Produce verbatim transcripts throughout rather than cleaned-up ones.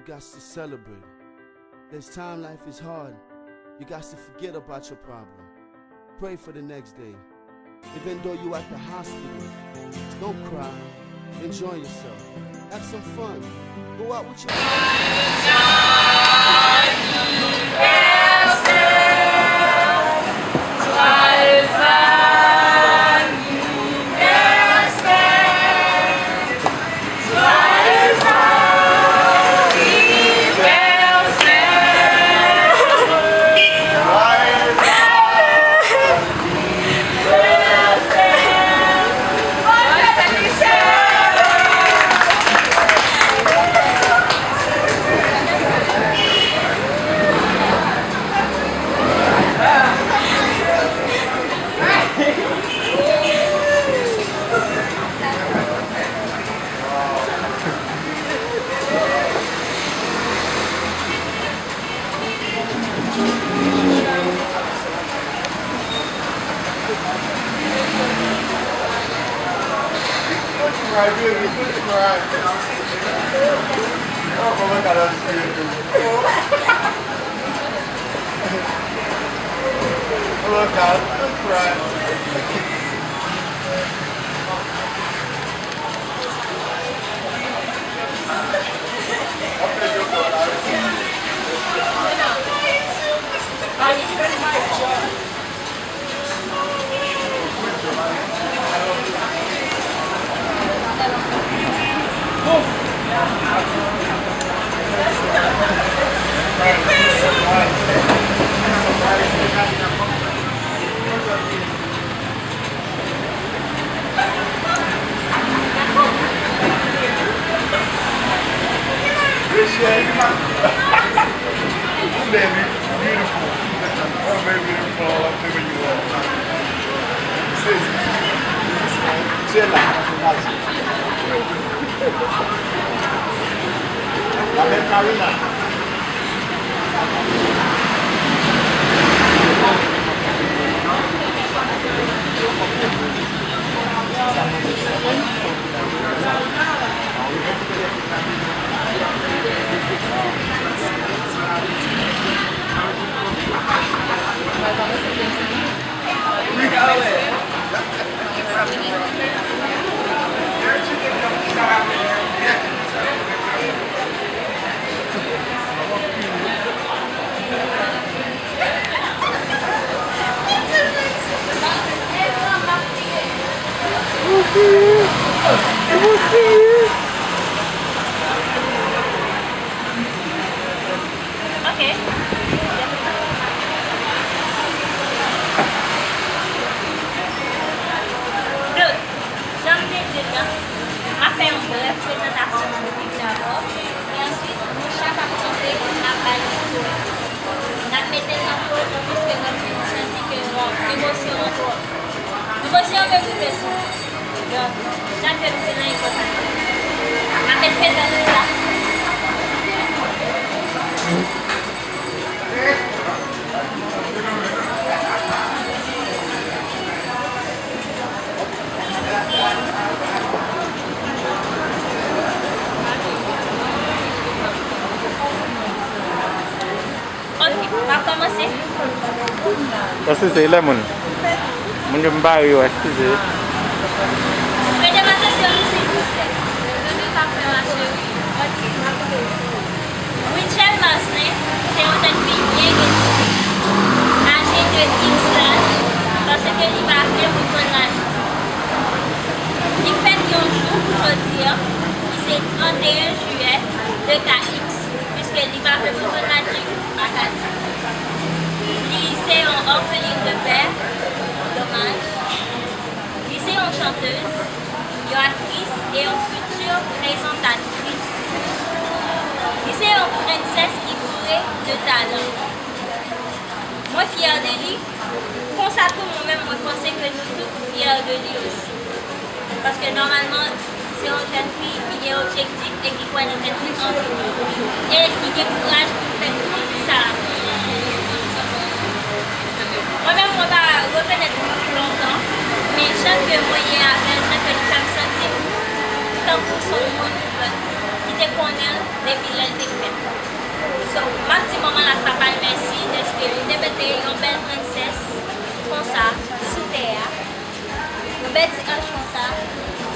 You got to celebrate. There's time life is hard, you got to forget about your problem. Pray for the next day. Even though you at the hospital, don't cry. Enjoy yourself. Have some fun. Go out with your Michelle, you look beautiful. Oh, baby, beautiful. I'll take what you want. Sis, Sheila, la belle Karina. Ok. Donk, jan m te di l lan, m ap fè yon brèf prezantasyon sou liv dabò, e answit, nou chak ap chante, n ap bay li kò. N ap mete l nan kò nou, piske nou santi ke, bon, emosyon an twòp. Emosyon an vin rive sou nou. Donk, jan ke nou te nan epòk sa, n ap met fè nan tout sa. Ok, m ap kòmanse. Eskize, lè moun. Moun yo m pa yo, eskize. Prete m atansyon nou, silvouplè. Rezo de pa fè mache, wi. Ok. Winchelle Marcelin se yon jèn fi byen edike, aje de X laj, paske li pa vle moun konn laj li. Li fèt yon jou, jodi a, ki se trannteyen jiyè de ka X, piske li pa vle moun konn laj li, m pa ka di. Li se yon orpheline de père, domaj. Li se yon chantèz, yon aktris e yon futur prezantatris. Li se yon prensès ki boure de talan. Mwen fyè de li. Konsa tou, mwen menm, mwen panse ke nou tout fyè de li osi. Paske nòmalman, se yon jèn fi ki gen objektif e ki kwè nan tèt li anpil. E ki gen kouraj pou l fè tout sa. Mwen menm, mwen pa rekonèt li lontan, men jan ke mwen ye avè l, jan ke li fè m santi m tankou s on moun ki Te konnen l depi lè l te fèt. So, m ap di manman l ak papa l mèsi dèske li te mete yon bèl prensès konsa sou tè a. Yon bèl ti anj konsa.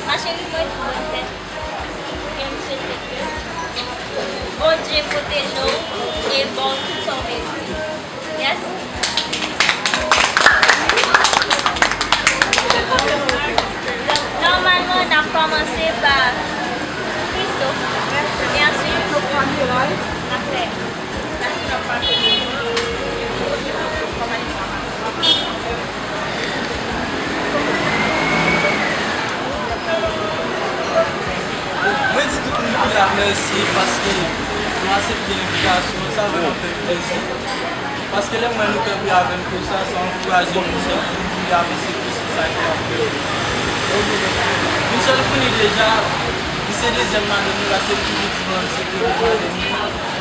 Ma chérie, mwen tou, bòn fèt. E m swete ke Bondye pwoteje w e ba w tout sa w merite. Yes. Donk, nòmalman, n ap kòmanse pa Christo. E answit, n ap fè. Mwen di tout moun ki la mèsi paske nou aksepte envitasyon an, sa vrèman fè m plezi. Paske lè m wè nou kanpe avè m konsa, sa ankouraje m konsa pou m vin avanse plis nan sa ke m ap fè yo. Michel konnen deja, li se dezyèm madanm mwen, paske li pi piti mwen, li se premye madanm mwen.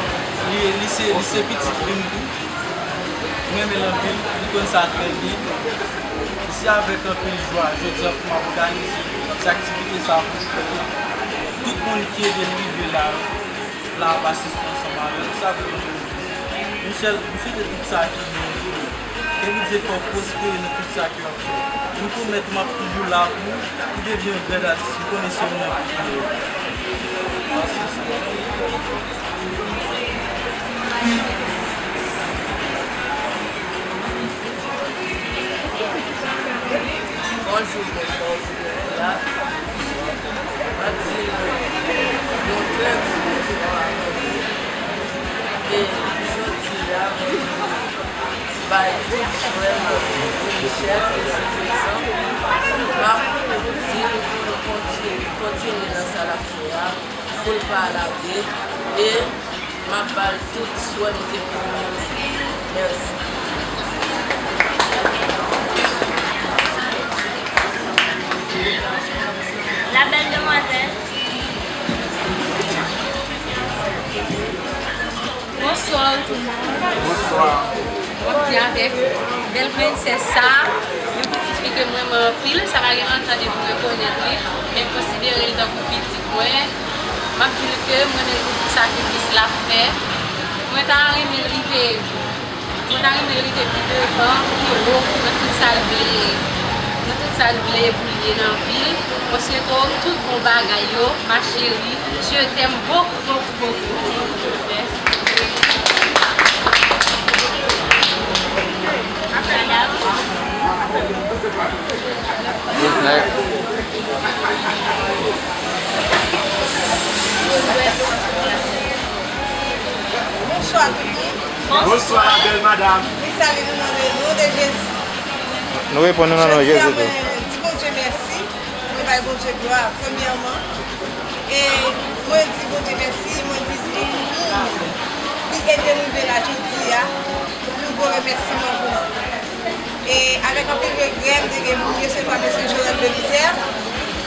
Li, li se, li se pitit fi m tou. M renmen l anpil, li konn sa trè byen. Se avèk anpil jwa, jodi a, pou m ap òganize ti aktivite sa a pou tout moun ki ede m rive la, la ap asiste ansanm avè m. Sa vrèman fè m plezi. Michel, m swete tout sa ki byen pou ou. Ke Bondye fè w pwospere nan tout sa ke w ap fè. M pwomèt ou m ap toujou la pou ou. Ou devyen yon gran atis. M konnen se ou menm ki Bonjou, bonswa, osi byen la. M ap di nou yon trè gwo bonswa. E jodi a, mwen bay tout frè m, Michel, ke se prezan. M ap di l pou l kontinye, kontinye nan sa l ap fè a, pou l pa lage. E m ap ba l tout swè m te pou li. Mèsi. La belle demoiselle. Bonswa tout moun. Bonswa. M ap di avèk bèl prensès sa, yon pitit fi ke m renmen anpil, sa pa gen lontan depi m rekonèt li, men m konsidere l tankou pitit mwen. M ap di l ke m renmen l pou tout sakrifis l ap fè. Mwen ta renmen l rive, mwen ta renmen l rive pi devan, pi wo, nan tout sa l vle, nan tout sa l vle pou l ye nan vi l. Mwen swete w tout bon bagay yo, ma chérie. Je t'aime beaucoup, beaucoup, beaucoup. Bonswa tout moun. Bonswa, bèl madanm. Mwen salye nou nan le non de Jezi. Nou reponn nou nan non Jezi tou. Jodi a, mwen di Bondye mèsi. Mwen bay Bondye glwa, premyèman. E mwen di Bondye mèsi, mwen di tout moun ki ede m rive la jodi a, yon gwo remèsiman pou nou. E avèk anpil regrè, m te gen pou m resevwa mesye Jorel Belizaire,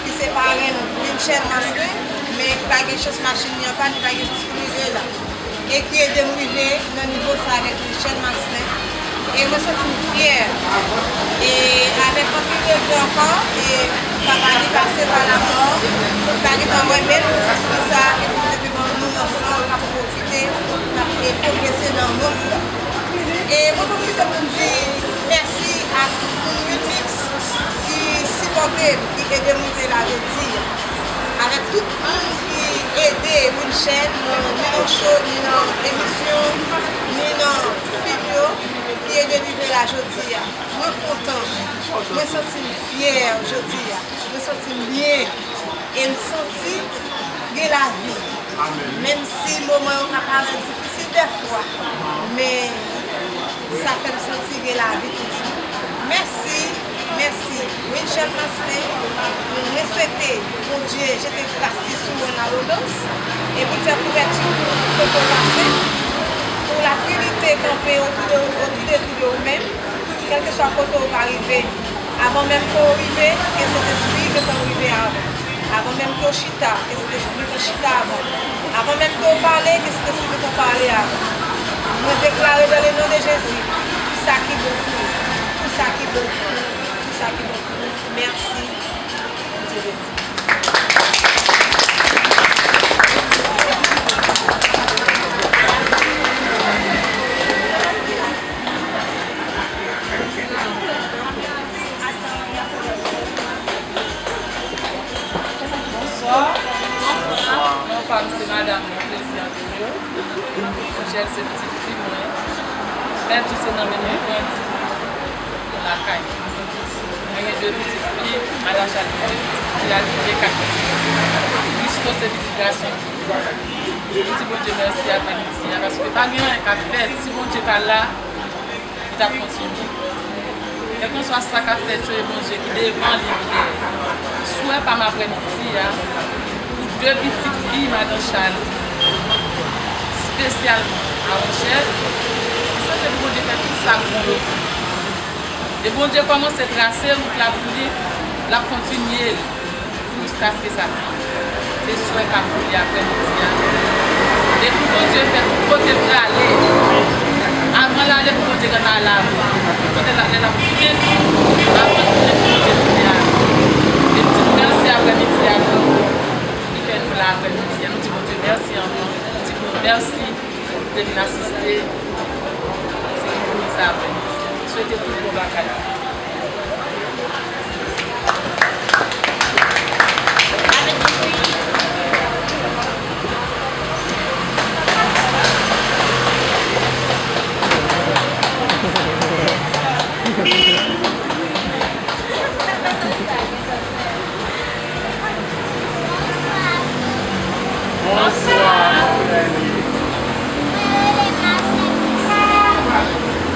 ki se parenn Winchel Marcelin, men ki pa gen chans machin li an pann, li pa gen chans pou l rive la. E ki ede m rive nan nivo sa avèk Michel Marcelin. E mwen santi m fyè. E avèk anpil regrè ankò, e papa li pase pa lamò, m pa gentan wè bèl pitit fi sa ke Bondye te ban nou ansanm, k ap pwofite, k ap pwogrese nan mond lan. E mwen pwofite pou m di mèsi ak Unimix ki sipòte m, ki ede m rive la jodi a. Avèk tout moun ki ede Winchel, ni nan show, ni nan emisyon, ni nan fim yo, ki ede m rive la jodi a. Mwen kontan, mwen santi m fyè jodi a, mwen santi m byen, e m santi gen lavi. Menm si moman yo ka parèt difisil dèfwa, men sa fè m santi gen lavi toujou. Mèsi, mèsi, Winchel Marcelin. Mwen swete Bondye jete gras li sou ou an abondans, e pou l fè kouvèti pou kote w pase, pou la Trinite kanpe otou de, otou de, otou de ou menm, kèlkeswa kote w va rive. Avan menm ke w rive, ke Sentespri gentan rive avan. Avan menm ke w chita, ke Sentespri gentan chita avan. Avan menm ke w pale, ke Sentespri gentan pale avan. Mwen deklare dans le nom de Jésus, tout sa ki bon pou ou, tout sa ki bon pou ou, tout sa ki bon pou ou. Mèsi. Bondye beni. Plezi antre yo. Michelle se pitit fi mwen. Pèdi se nan men mwen grandi. Lakay. Mwen gen de pitit fi, Madan Chal gen de pitit fi, Alvin gen kat pitit fi. Christo se pitit gason. Di Bondye mèsi aprè midi a, paske pa gen anyen k ap fèt. Si Bondye pa la, li t ap kontinye. Kèlkanswa sa k ap fèt yo, e Bondye ki devan li, ki dèyè. Swè pa m aprè midi a, pou de pitit fi Madan Chal, espesyalman Awochè, m swete pou Bondye fè tout sa k bon yo pou li. E Bondye kòmanse trase wout la pou li, l ap kontinye l. Jiskaske sa fini. Se swè k ap boule aprè midi a. E pou Bondye fè tout kote l prale, avan l ale, pou Bondye rann ale avè l. Tout kote l ap, lè l ap tounen tou, avan l tounen, pou Bondye tounen avè l. E m di nou mèsi aprè midi a pou li fè nou la aprè midi a. Nou di Bondye mèsi anvan. Nou di nou mèsi pou te vin asiste seremoni sa aprè midi. Swete tout bon bagay. Bonswa, mon frè Emile. Mwen rele Marcel Michel. E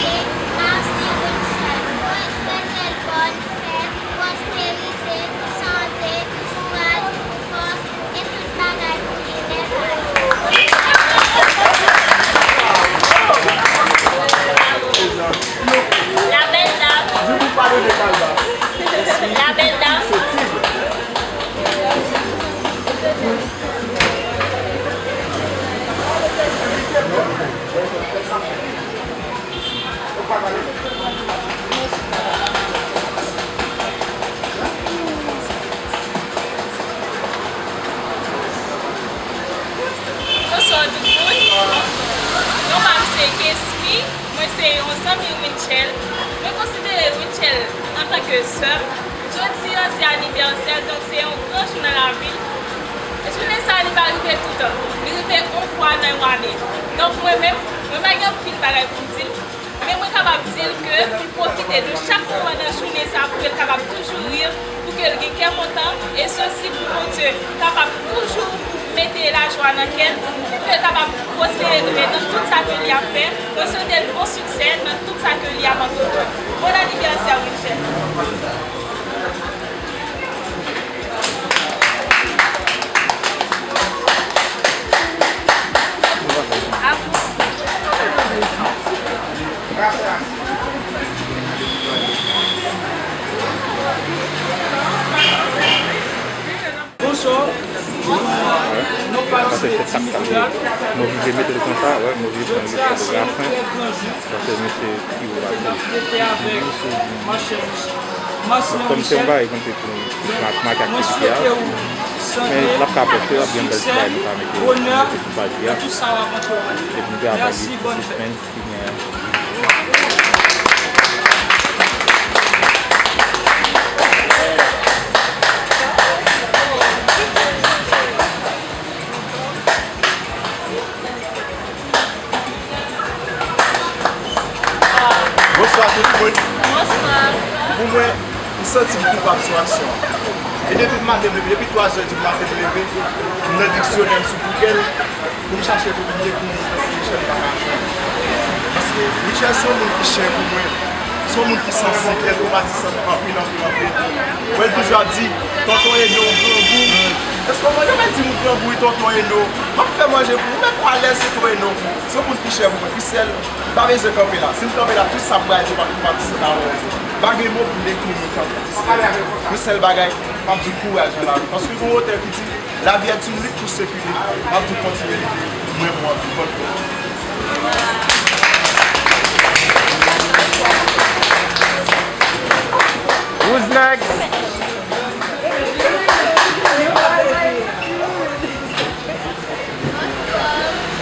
jodi a se mwen, Marcel Michel. Mwen swete l bòn fèt, pwosperite, sante, kouraj, fòs, e tout bagay pou li lè pa li. La belle dame. La belle dame. Bonswa tout moun. Non pa m se Kesmi. Mwen se yon zanmi Rutshelle. Mwen konsidere Rutshelle antanke sè m. Jodi a se anivèsè, donk se yon gran jou nan lavi l. Jounen sa a, li pa rive toutan. Li rive yon fwa nan yon ane. Donk mwen menm, mwen pa gen anpil bagay pou m di l. Men mwen kapab di l ke pou l pwofite de chak moman nan jounen sa a pou ke l kapab toujou ri, pou ke l gen kè kontan, e sesi pou Bondye kapab toujou mete lajwa nan kè l, pou ke l kapab pwospere rive nan tout sa ke li ap fè. Mwen swete l bon siksè nan tout sa ke li ap antreprann. Bon anivèsè, Rutshelle! Bonswa. Non pa m se Ti Milat. Jodi a se yon gran jou. Mwen fete avèk Marcel Michel. Donk, mwen swete w sante, siksè, bonè nan tout sa w ap antreprann. Mèsi bòs. Bonswa tout moun. Bonswa. Pou mwen, m santi m koupab sou aksyon an. E depi maten m leve, depi twa zè di maten m leve, m nan diksyonè m sou Google pou m chache pou m dekri yon moun tankou Michel, m pa ka jwenn. Paske Michel se yon moun ki chè pou mwen. Se yon moun ki sansib, lè l wè w pati santi anpil, anpil, anpil. Mwen toujou ap di, Tonton Eno, grangou. Èske w konn yo mèt di moun grangou, wi, Tonton Eno? M ap fè manje pou ou, mèt ou alèz, se Tonton Eno. Se yon moun ki chè pou mwen, Christelle, m pa bezwen kanpe la. Si m kanpe la, tout sa m pral di, w p ap, w p ap santi avè w. Pa gen mo pou m dekri moun tankou Christelle. Yon sèl bagay, m ap di w kouraj nan lavi. Paske gen yon otè ki di, La vie est une lutte pour ceux qui luttent. M ap tou kontinye lite. Mwen, mwen, mwen. Who's next?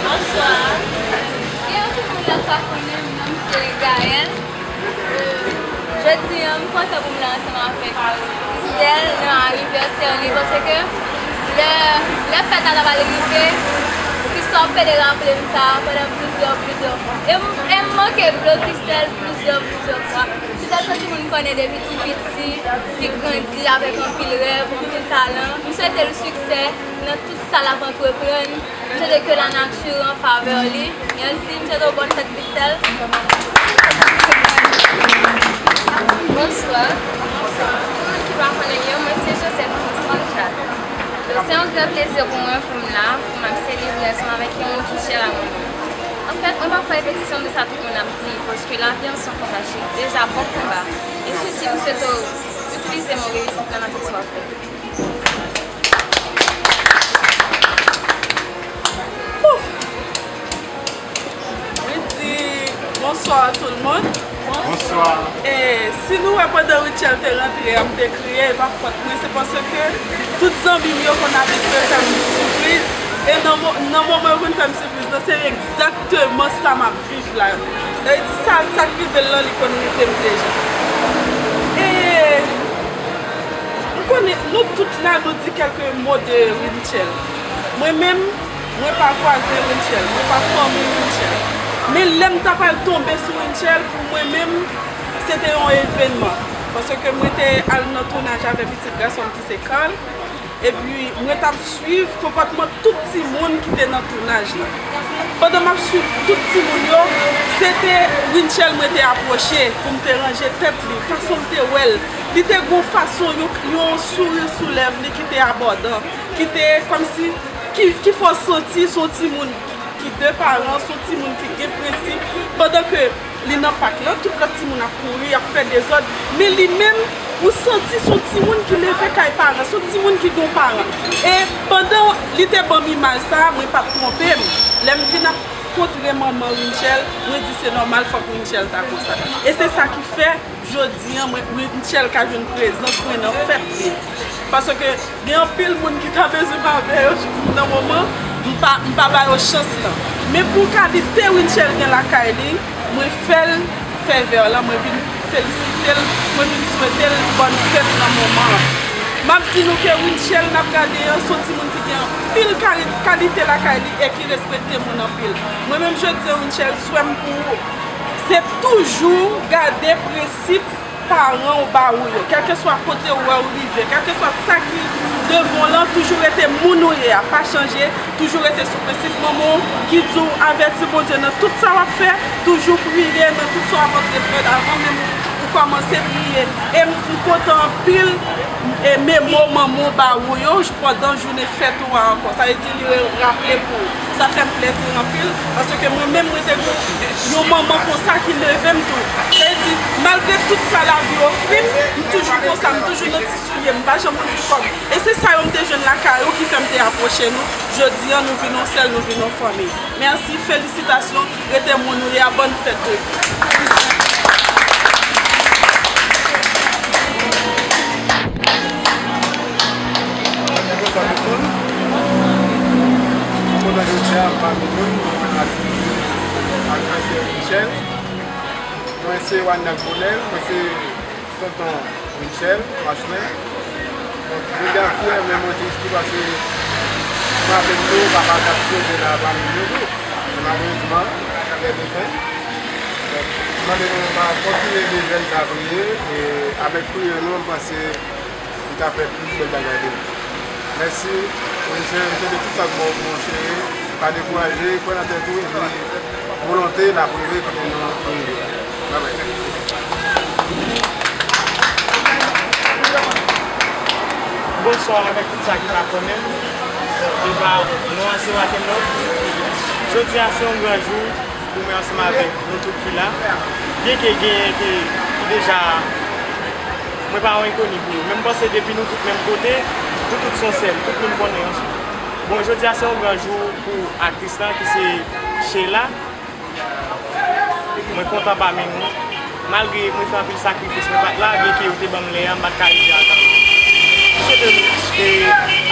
Bonswa. Gen yon moun la pa konnen m, non m se Gaëlle. Jodi a, m kontan pou m la ansanm avèk Christelle nan anivèsè li, paske Se ke lè, lè fèt la ta pral rive, Christophe te raple m sa pandan plizyè, plizyè fwa. E m, e m manke dlo Christelle plizyè, plizyè fwa. Christelle se yon timoun m konnen depi tou piti, ki grandi avèk anpil rèv, anpil talan. M swete l siksè nan tout sa l ap antreprann. M swete ke lanati an favè li. Mèsi, m swete w bòn fèt, Christelle. Bonswa. Pou moun ki pa konnen m, mwen se Joseph François Richard. Donk, se yon gran plezi pou mwen pou m la, pou m ap selebre ansanm avèk yon moun ki chè a mwen menm. Anfèt, mwen pa fè repetisyon de sa tout moun ap di, paske lanbyans an kontaje. Deja, bon konba. E sisi, m swete w itilize mo reyisit lan nan tout sa w ap fè. Li di, "Bonsoir tout le monde." Bonswa. E si nou wè pandan Rutshelle te rantre a, m te kriye, e pa fòt mwen, se paske tout zanmi m yo konn abitye fè m sipriz. E nan mo-, nan moman yo konn fè m sipriz lan, se egzakteman sa m ap viv la. Sa vle di, sa, sa k rive l lan, li konn rive m deja. E M konnen nou tout la, nou di kèlke mo de Rutshelle. Mwen menm, mwen pa vwazen Rutshelle, mwen pa fanmi Rutshelle. Men lè m ta pral tonbe sou Rutshelle, pou mwen menm, se te yon evènman. Paske mwen te al nan tounaj avè pitit gason m ki se Carl. Epi, mwen t ap swiv konpòtman tout timoun ki te nan tounaj lan. Pandan m ap swiv tout timoun yo, se te Rutshelle mwen te apwoche pou m te ranje tèt li, fason m te wè l. Li te gon fason, yon, yon souri sou lèv li ki te abòdan, ki te kòmsi, ki, ki fè w santi se yon timoun ki de paran, se yon timoun ki gen prensip, pandan ke li nan pak lan, tout lòt timoun ap kouri, ap fè dezòd, men li menm, ou santi se yon timoun ki leve kay paran, se yon timoun ki gon paran. E pandan li te ban m imaj sa a, mwen pa t twonpe m. Lè m vin ap kontre manman Rutshelle, mwen di se nòmal, fòk Rutshelle ta konsa. E se sa ki fè, jodi a, mwen, Rutshelle ka jwenn prezans mwen nan fèt li. Paske gen anpil moun ki ta bezwen m avè yo nan moman, m pa, m pa ba yo chans lan. Men pou kalite Rutshelle gen lakay li, mwen fè l fè vè lan, mwen vin felisite l, mwen vin swete l bòn fèt nan moman an. M ap di nou ke Rutshelle n ap gade an, se yon timoun ki gen anpil kari-, kalite lakay li e ki respekte moun anpil. Mwen menm, jodi a, Rutshelle, swè m pou ou, se toujou gade prensip paran w ba ou yo. Kèlkeswa kote w wè w rive, kèlkeswa sa ki devan w lan, toujou rete moun ou ye a, pa chanje, toujou rete sou prensip manman w ki di w avèti Bondye nan tout sa w ap fè, toujou priye nan tout sa w ap antreprann avan menm ou, ou kòmanse priye. E m, m kontan anpil, e, memo manman w ba ou yo pandan jounen fèt ou a ankò. Sa vle di li raple pou ou. Sa fè m plezi anpil, paske mwen menm, mwen te gon yon manman konsa ki leve m tou. Sa vle di, malgre tout sa lavi ofri m, m toujou konsa, m toujou nan ti soulye, m pa janm ouvri kò m. E se sa yo m te jwenn lakay ou ki fè m te apwoche nou. Jodi a, nou vin yon sèl, nou vin yon fanmi. Mèsi, felisitasyon, rete moun ou ye a, bòn fèt tou. Bonswa tout moun. Konnen jodi a, m pami nou, mwen Atis Michel. Mwen se Wanel Bonel, mwen se tonton Michel Maslin. Donk, jodi a m fyè, men mwen tris tou paske mwen avèk nou, papa ta sipoze la pami nou tou. Men malerezman, lè defen. Donk, m mande nou pa kontinye ede jèn sa priye, e avèk priyè nou, m panse li ka fè plis bèl bagay demen. Mèsi, Wenchè, Wenchè, de tout sa k bon pou Wenchè. Pa dekouraje, kwè nan tèt ou, epi volonte, n ap rive kote nou, nou rive. Bye bye. Bonswa avèk tout sa ki pa konnen m. E pa non an se Wakenlove. Jodi a se yon gran jou. Pou mwen ansanm avèk nou tout ki la, byenke genyen ke ki deja, mwen pa yon enkoni pou yo. Men m panse depi nou tout menm kote, nou tout se yon sèl, tout moun konnen yon sèl. Bon, jodi a se yon gran jou pou aktris lan ki se Sheila. Mwen kontan pami nou. Malgre mwen fè anpil sakrifis, mwen pa t la, byenke yo te ban m lè a, m pa t ka rive ata. M swete, e,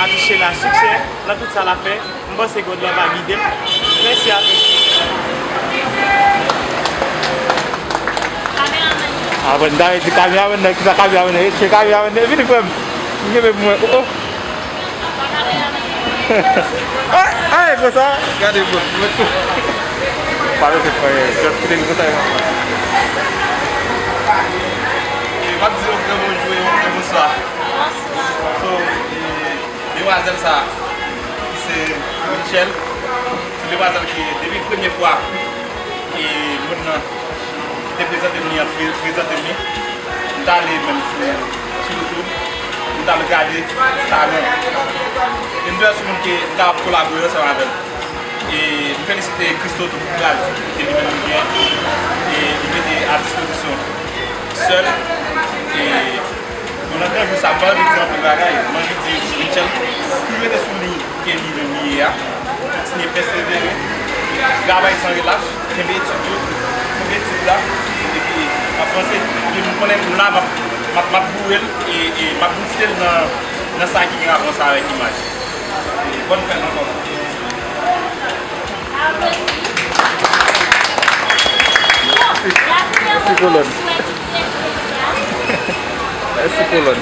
atis Sheila siksè nan tout sa l ap fè. M panse God la va gide m. Mèsi a tous. Apre n ta rete kameramann nan, kisa kameramann nan? Eske kameramann nan vini frè m? M kenbe pou mwen. Oh, oh. Ay, ay, konsa. Gade, bro. Pale se fè, just kite l konsa. E, m ap di yon gran bonjou e yon gran bonswa. So, e, demwazèl sa, ki se Rutshelle, se demwazèl ki, depi premye fwa, e, moun nan ki te prezante m li an, pre-, prezante m li. M t ale menm sou, sou YouTube, m t al gade talan. E m te wè se moun ke m kapab kolabore ansanm avè l. E m felisite Christo tou pou kouraj ke li menm li gen, e li mete a dispozisyon sèl. E Bon, nan gran jou sa, m pa anvi di anpil bagay. M anvi di Rutshelle, toujou rete sou liy ke li menm li ye a. Kontinye pèsevere. Travay san relach. Kenbe etid yo. Kenbe etid la. Epi, n ap vanse. Epi, m konnen m la, m ap, m ap, m ap boure l. E, e m ap bouste l nan, nan sa ki gen rapò sa avèk imaj. E bòn fèt ankò. Mèsi, kolòn. Mèsi, kolòn.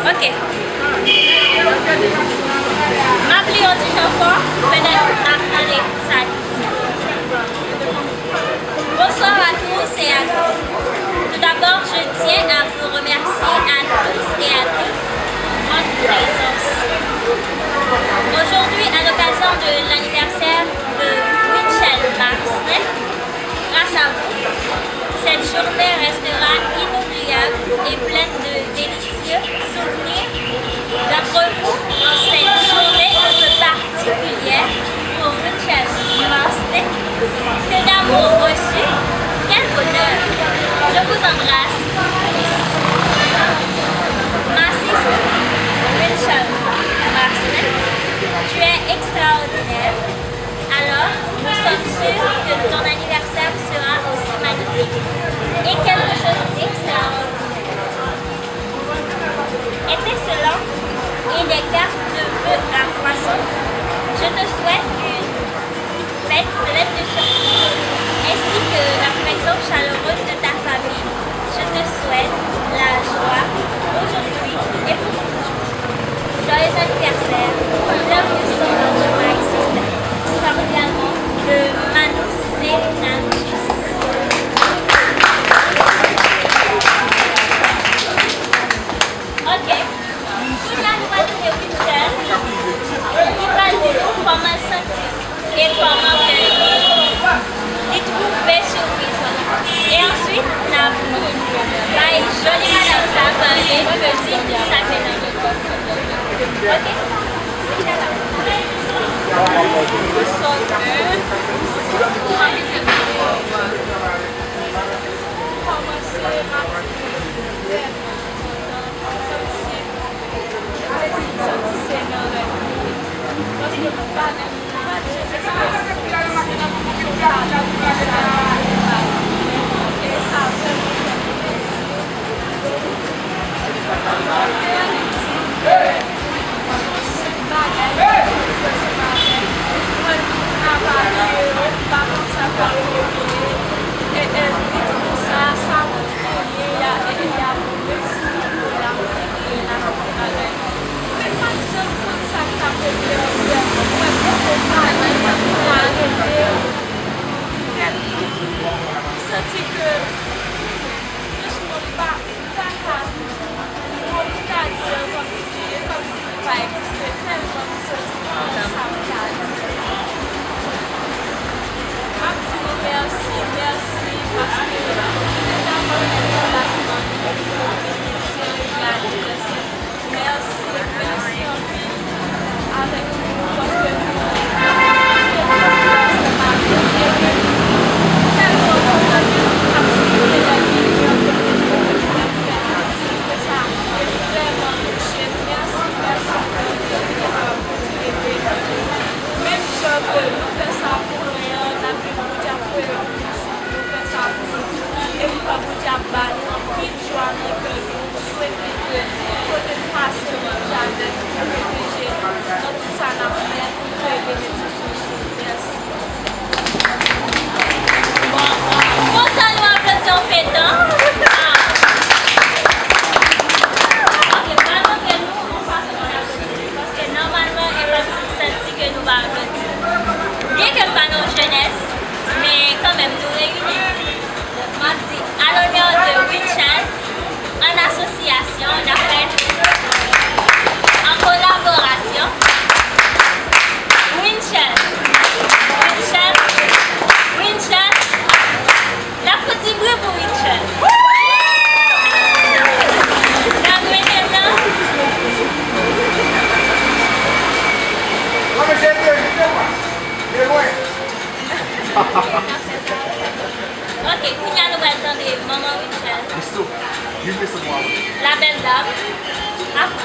Ok. M ap li yon ti jan fò, pèmèt n ap tande sa. Bonsoir à tous et à toutes. Tout d'abord, je tiens à vous remercier à tous et à toutes pour votre présence. Aujourd'hui, à l'occasion de l'anniversaire de Rutshelle Marcelin, grâce à vous, cette journée restera inoubliable et pleine de délicieux souvenirs. D'entre vous, en cette journée un peu particulière pour Rutshelle Marcelin, que d'amour reçu, quel bonheur. Je vous embrasse tous. Ma sister, Rutshelle Marcelin, tu es extraordinaire. Alors, nous sommes sûrs que ton anniversaire sera aussi magnifique et quelque chose d'extraordinaire. Étincelant et des cartes de vœux à foison, je te souhaite une fête pleine de surprises, ainsi que la présence chaleureuse de ta famille. Je te souhaite la joie aujourd'hui et pour toujours. Joyeux anniversaire. Love you so much, my sister. Cordialement, de Manos et Natus. Ok. Kounye a, nou va tande Rutshelle. Li va di nou kòman l santi l. E kòman ke li, li twouve sipriz lan. E answit, n ap bay joli madanm sa a pale pou l di tout sa ke l gen. Ok? Bonsoir. Kòmanse maten, kòmsi Mwen santi se nan rèv mwen. Paske m pa, m pa t janm espere se yon, se yon bagay konsa. E sa vrèman fè m plezi. An reyalite, se yon senp bagay, se yon senp bagay. Mwen menm, m pa pale, m pa konn sa k ap rive. E, e, li di konsa, sa mwen genyen, y a, e, y a mwen menm si se pou la mwen genyen la, mwen bagay. Mwen pa t janm konn sa k t ap rive anvè mwen. Mwen poko pale, m pa rete. Tèt mwen, m santi ke, franchman, m pa, m pa ka, m pa ka di ankò. Li pa egziste tèlman m santi m pa konn sa m ka di. M ap di nou mèsi, mèsi, paske Tande manman Winchell. Bisto, viv Bisto pou mwen. La belle dame. Apa.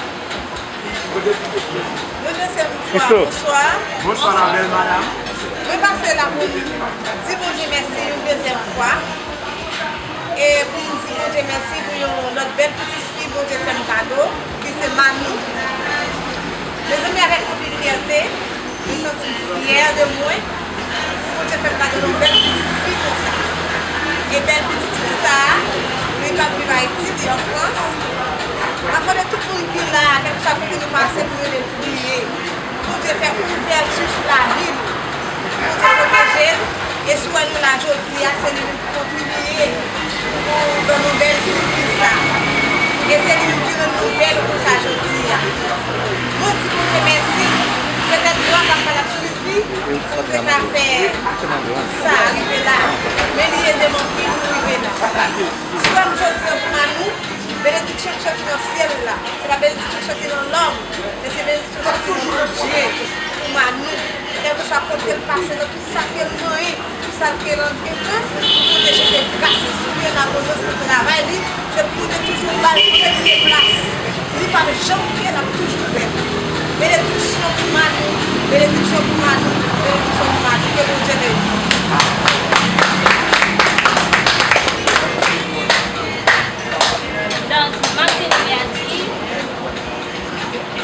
Yon dezyèm fwa, bonswa. Bonswa, la belle madame. Mwen pase la pou m di Bondye mèsi yon dezyèm fwa. E pou m di Bondye mèsi pou yon lòt bèl pitit fi Bondye fè m kado, ki se Manou. Mezanmi, avèk anpil fyète, mwen santi m fyè de mwen. Bondye fè m kado yon bèl pitit fi konsa. E bèl pitit fi sa a, li p ap viv Ayiti, li an Frans. M ap mande tout moun ki la, kèlkeswa kote nou pase, pou nou rele l priye. Bondye fè ouvèti sou lavi l. Bondye pwoteje l. E si w wè nou la jodi a, se li menm ki kontribye pou ban nou bèl sipriz sa. E se li menm ki rann nou bèl konsa jodi a. Nou di Bondye mèsi. Petèt dwa pa t ap sifi pou te ka fè tout sa rive la. Men li ede m anpil pou rive la. Frè m jodi a pou Manou, benediksyon k soti nan syèl la. Se pa benediksyon k soti nan lòm, men se benediksyon k soti nan Bondye pou Manou. Kèlkeswa kote l pase, nan tout sa ke l manyen, tout sa ke l antreprann, pou Bondye jete gras li sou li, an abondans nan travay li, ke Bondye toujou ba l premye plas. Li p ap janm pye, l ap toujou bèl. Benediksyon pou Manou, benediksyon pou Manou, benediksyon pou Manou. Ke Bondye beni. Donk, m ap vin vèti.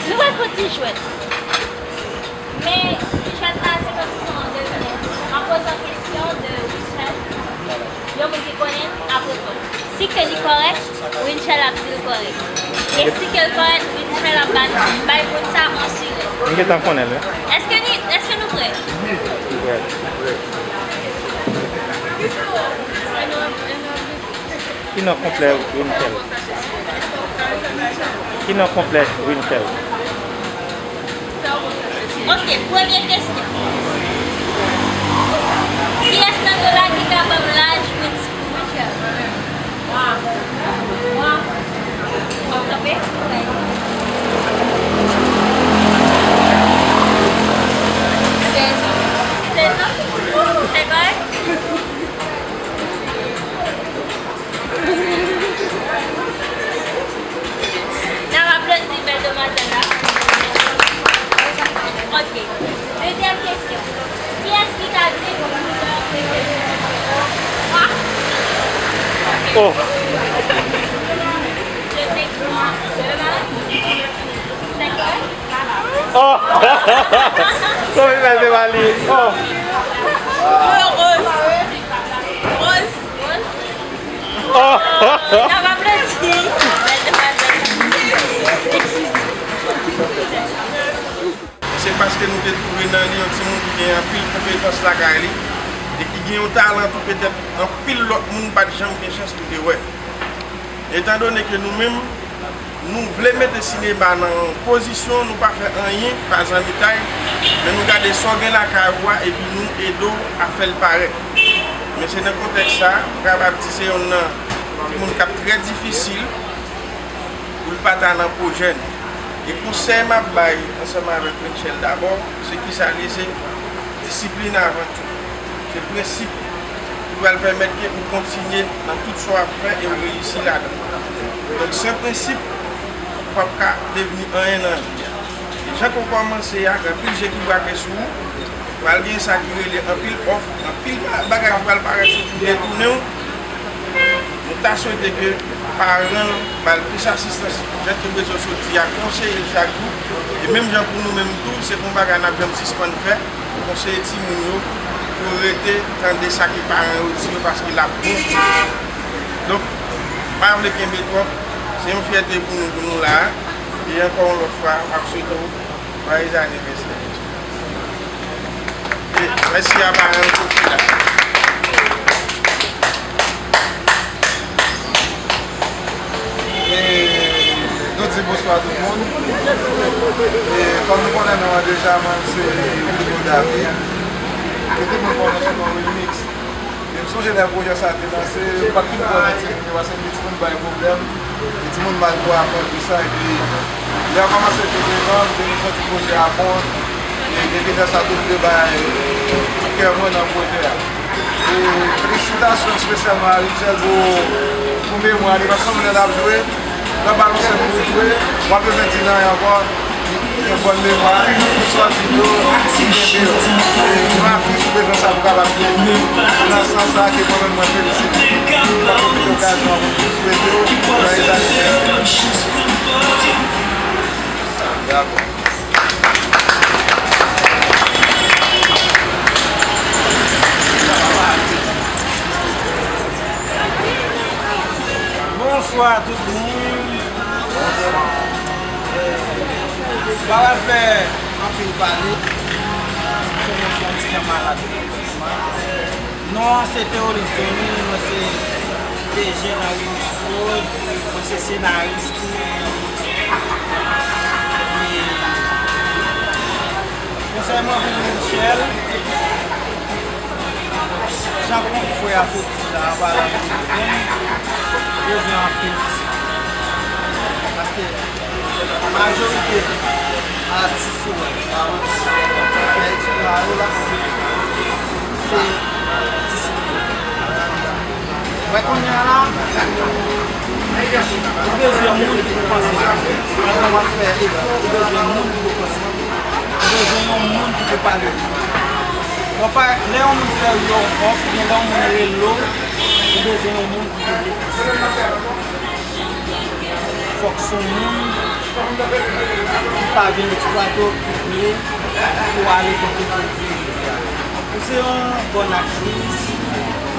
Nou pral fè yon ti jwèt. Men, ti jwèt la, se kòmsi se yon devine. M ap poze yon kesyon de Winchell. Yon moun ki konnen, ap reponn. Si ke li kòrèk, Winchell ap di l kòrèk. E si ke l kòrèk, Winchell ap bay, bay moun sa yon sirèt. M gentan konnen l, wi. Èske ni, èske nou prè? Wi, m prè. Ki non konplè Winchell? Ki non konplè Winchell? Ok, premye kesyon. Kiyès nan nou la ki ka ban m laj Winchell? Mwa. Mwa. W ap kanpe? Sèz an. Sèz an? Se kòrèk? N ap aplodi bèl demwazèl la. Ok. Dezyèm kesyon. Kiyès ki ka di m koulè prefere? Nwa? Oh. Je sais que nwa. Se kòrèk? Oh! Kote l te pale? Oh! Roz. Roz. Oh! N ap aplodi. Bèl demwazèl. Se paske nou te twouve nan li yon timoun ki gen anpil konpetans lakay li e ki gen yon talan tou petèt anpil lòt moun pa t janm gen chans pou te wè. Etandone ke nou menm, nou vle mete sinema nan yon pozisyon, nou pa fè anyen, pa zanmitay, men nou gade sa w gen lakay ou a epi nou ede w a fè l parèt. Men se nan kontèks sa a, m kapab di se youn nan timoun k ap trè difisil pou l pa ta nan pwojè nou. E konsèy m ap bay ansanm avèk Winchell dabò, se kisa l ye? Se disiplin avan tou. Se prensip ki pral pèmèt ke ou kontinye nan tout sa w ap fè e ou reyisi ladan. Donk, san prensip, ou p ap ka devni anyen nan vi a. E jan ke w kòmanse a, gen anpil je ki brake sou ou, pral gen sa ki rele anpil òf, anpil ba-, bagay ki pral parèt sou ou, detounen w. Nou ta swete ke paran l ba l plis asistans, jan ke bezwen soti a, konseye l chak jou. E menm jan pou nou menm tou, se pa yon bagay n ap janm sispann fè. Konseye timoun yo pou yo rete tande sa ke paran yo di yo, paske l ap bon pou yo. Donk, m pa vle kenbe twòp, se yon fyète pou nou, pou nou la a. E ankò yon lòt fwa, m ap swete w Joyeux anniversaire. E mèsi a paran yo ki la. E nou di bonswa tout moun. E kòm nou konnen non an deja, mwen se Wilgo David. Ke tout moun konnen sou non Wilmix. E m sonje lè pwojè sa a te lanse, m pa t fin kwè nan timoun yo, paske m di timoun bay pwoblèm, e timoun mal pou aprann tout sa, epi lè yo kòmanse vin devan, m te vin santi pwojè a bon, e depi lè sa a tou m te bay tout kè mwen nan pwojè a. E felisitasyon espesyalman a Richel pou, pou memwa li, paske yon moun l ap jwe, nan balon senp pou jwe, w ap bezwen di nan ankò, yon bòn memwa, sòti yo, kenbe yo. E yon atis ou bezwen sa pou kapab byen jwe. Se nan sans sa ke mwen menm mwen felisite. Mwen pwofite okazyon an pou swete w bèl anivèsè. Dakò. Bonswa tout moun. Bonswa. M pa pral fè anpil pale. Se yon ti jan malad. Non an se Theolis Johnny, mwen se D J nan Remix Prod, mwen se senaris tou. E konsèy mwen pou Richel, jan konn frè a soti la, anba la, bezwen anpil disiplin. Paske majorite atis yo wè, fè eksplwa yo la, se disiplin. Wè kounye a la, ou bezwen moun ki pou panse. Pandan w ap fè efò, ou bezwen moun ki pou panse. Ou bezwen yon moun ki pou pale. Bon, pa, lè yon moun fè w yon òf, oubyen lè yon moun rele w, ou bezwen yon moun ki pou depanse. Fòk se yon moun ki pa vin eksplwate w, ki vle pou w ale kote ke w vle rive a. Ou se yon bòn aktris,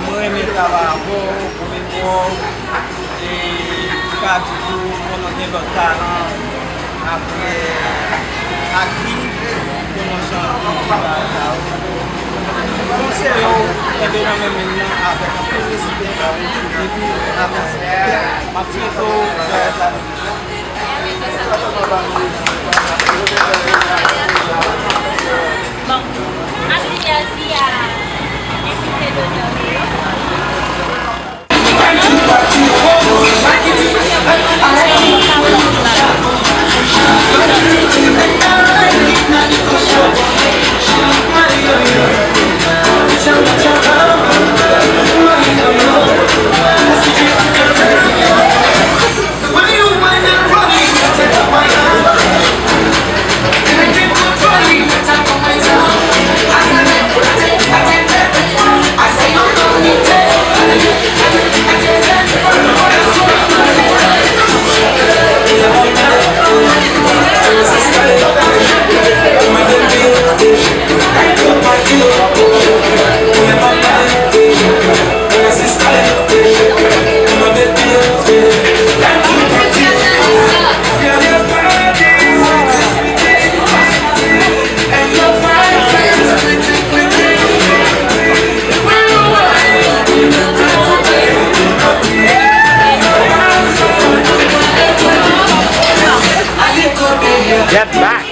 mwen renmen travay avè w, mwen renmen wè w, e m ka di tou, konnen w gen lòt talan, apre akting, konnen w chante, bagay sa yo. Konseye w, kenbe nan men m nan avèk anpil respè, epi avèk respè, m ap swete w bèl ane. Bon, akliyasi a envite donè yo. Get back.